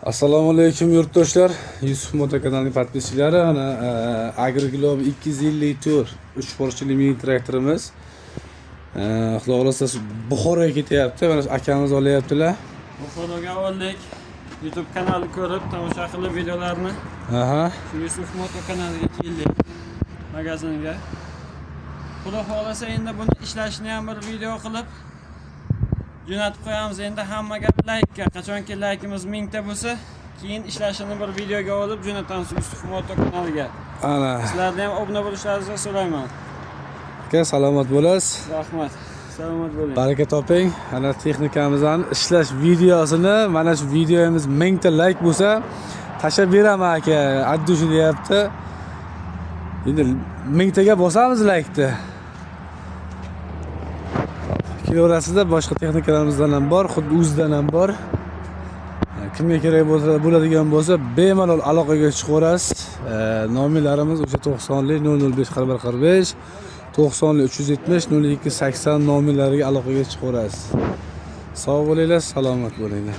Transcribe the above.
Assalomu alaykum, yurtdoshlar. Yusuf Moto kanalining подписчиklari. Ana Agroglobe 254 uch porchili mini traktorimiz. Xudo xohlasa, Buxoroga ketyapti. Mana shu akamiz olyaptilar. Buxoroga oldik. YouTube kanali ko'rib, tomosha qilib videolarni. Shu Yusuf Moto kanaliga keldik. Magazinga. Xudo xohlasa, endi buni ishlashini ham bir video qilib jo'natib qo'yamiz. Endi hamma gap laykka. Qachonki laykimiz 1000 ta bo'lsa, keyin ishlashini bir videoga olib jo'natamiz Yusuf Moto kanaliga. Ana. Sizlarni ham obuna bo'lishlaringizni so'rayman. Aka, salomat bo'lasiz. Rahmat. Salomat bo'ling. Baraka toping. Ana texnikamizdan ishlash videosini, mana shu videomiz 1000 ta layk bo'lsa, tashlab beraman, aka. Addu shu deyapti. Endi 1000 taga bosamiz laykni. Kelaverasizlar, boshqa texnikalarimizdan ham bor, xuddi o'zidan ham bor. Kimga kerak bo'lsa, bo'ladigan bo'lsa, bemalol aloqaga chiqaverasiz. Nomerlarimiz o'sha 90 005 41 45, 90 370 02 80 nomerlariga aloqaga chiqaverasiz. Sog' bo'linglar, salomat bo'linglar.